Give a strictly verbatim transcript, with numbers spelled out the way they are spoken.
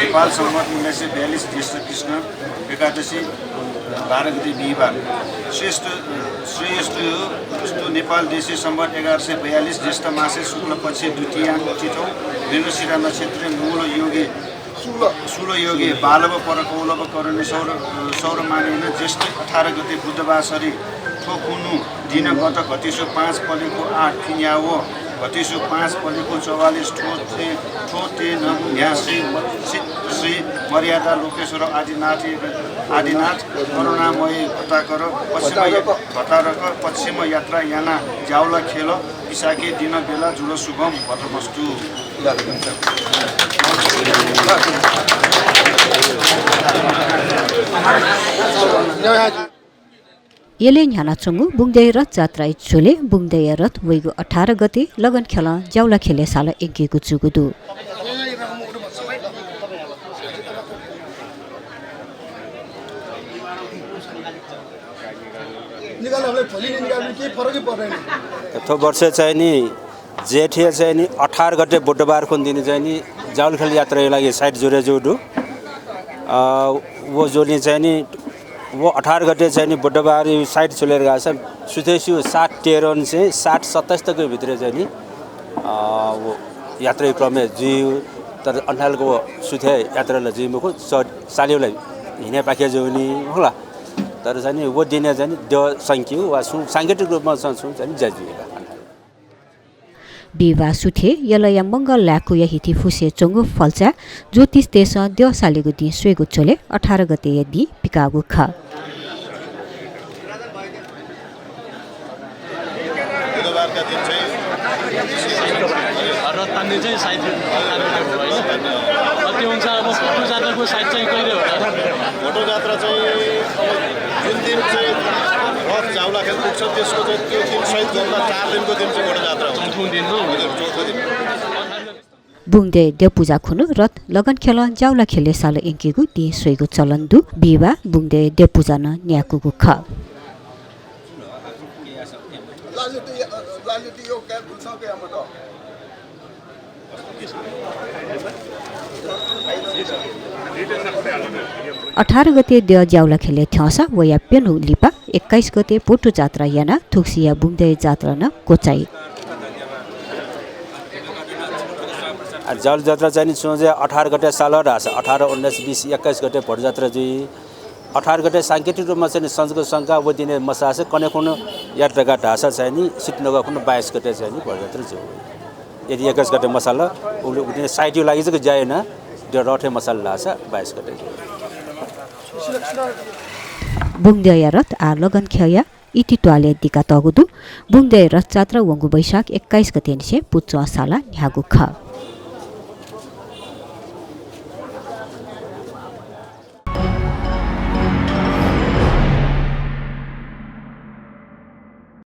नेपाल संवत उन्नाइस सय बयालिस ज्येष्ठ कृष्ण एकादशी बाह्र गते बिहिबार। श्रेष्ठ, श्रेयस्तु, स्तु नेपाल देशी संवत एघार सय बयालिस ज्येष्ठ मासे शुक्ल पक्ष द्वितीयां तिथौ मृगशिरा नक्षत्रे मूल योगे, शुल योगे बालव परकौलव करणे सौर, सौरमानेन ज्येष्ठ अठार गते बुधबार सरी थ्व खुनु दिन गत घटेसु पाँच पलेखु आठ फिन्याव घटेसु पाँच पलेखु चौवालिस थ्व ते, थ्व ते नमु न्ह्यासी श्री मर्यादा लोकेश्वर आदिनाथ, आदिनाथ करुणामय भट्टाकर पश्चिम या-, भट्टारक पश्चिम यात्रा याना ज्याउला खेल पिसाके दिन बेला जुल शुभम भद्रमस्तु। यलय् न्ह्यानाच्वंगु बुंगदय् रथजात्राया झ्वलय् बुंगदय्‌या रथ वइगु अठार गते लगनखेलं ज्याउलाखेलय् सालय् यंकेगु जूगु दु। थ्व वर्ष चाहिँ नि जेठया चाहिँ नि अठार गते बुधबार खुन्हु दिने चाहिँ नि ज्याउलाखेल यात्राया लागि साइत जुरे जूगु दु। अ, व जुने चाहिँ नि व अठार गते चाहिँ नि बुधबार साइत जुले गाःसा सुथय् स्यू सात तेह्र निसें सात सत्ताइस तक भित्र चाहिँ नि, अ, व यात्राया क्रमय् जुइ, तर अन्ठालक व सुथय् यात्रा ला जुइ मखु, स-, सालिउ ला हिने पाखे जुइ नि, मखु ला। तर चाहिँ नि व दिने चाहिँ नि द्यः संक्यु वा सुं सांकेतिक रूपमा चाहिँ सुं चाहिँ नि ज्या जुइ। बिहिबार सुथय् यलया मंगल लाय्‌कूया हिथि फुसय् च्वंगु फल्चा ज्योतिषतय्‌सं द्यः सालेगु दिं स्वयेगु झ्वलय् अठार गतेया दिं पिकाःगु खः। बुधबारका दिन चाहिँ रथ तान्ने चाहिँ साइत तान्ने लाग्यो, होइन? अ, त्यो हुन्छ, अब भोटो जात्राको साइत चाहिँ कहिले होला? भोटो जात्रा चाहिँ अब जुन दिन चाहिँ रथ ज्याउलाखेल पुग्छ, त्यसको चाहिँ त्यो दिन सहित गर्दा चार दिनको दिन चाहिँ भोटो जात्रा हुन्छ। चौथो दिन, हो? हजुर, चौथो दिन। बुंगदय् द्यःपुजा खुन्हु रथ लगनखेलं ज्याउलाखेलय् सालय् यंकेगु दिं स्वयेगु चलन दु। बिहिबार बुंगदय् द्यःपुजा नं न्यायेकूगु खः। अठार गते द्यः ज्याउलाखेलय् थ्यंसा वया प्यन्हु लिपा एक्काइस गते भोटो जात्रा यानाः थुगुसिया बुंगदय् जात्रा नं क्वचाइ। आ, ज्याउला जात्रा चाहिँ नि छुं जे अठार गते साल धाःसा अठार, उन्नाइस, बिस, एक्काइस गते भोटो जात्रा जुइ। अठार गते सांकेतिक रूपमा चाहिँ नि संजोग शंका व दिने मसासे कन्हय् खुन्हु यात्रा गाः धाःसा चाहिँ नि सित नगः खुन्हु बाइस गते चाहिँ नि भोटो जात्रा जुइ। यदि एक्काइस गते मसाल, उबलय् उ दिने साइतया लागि जक ज्या याना, द्यः रथय् मसाल धाःसा बाइस गते जुइ। बुंगदय्‌या रथ आः लगनखेलया इतित्वालय् दिकातःगु दु। बुंगदय् रथजात्रा वंगु वैशाख एक्काइस गते निसें पुचः सालाः न्ह्याःगु खः।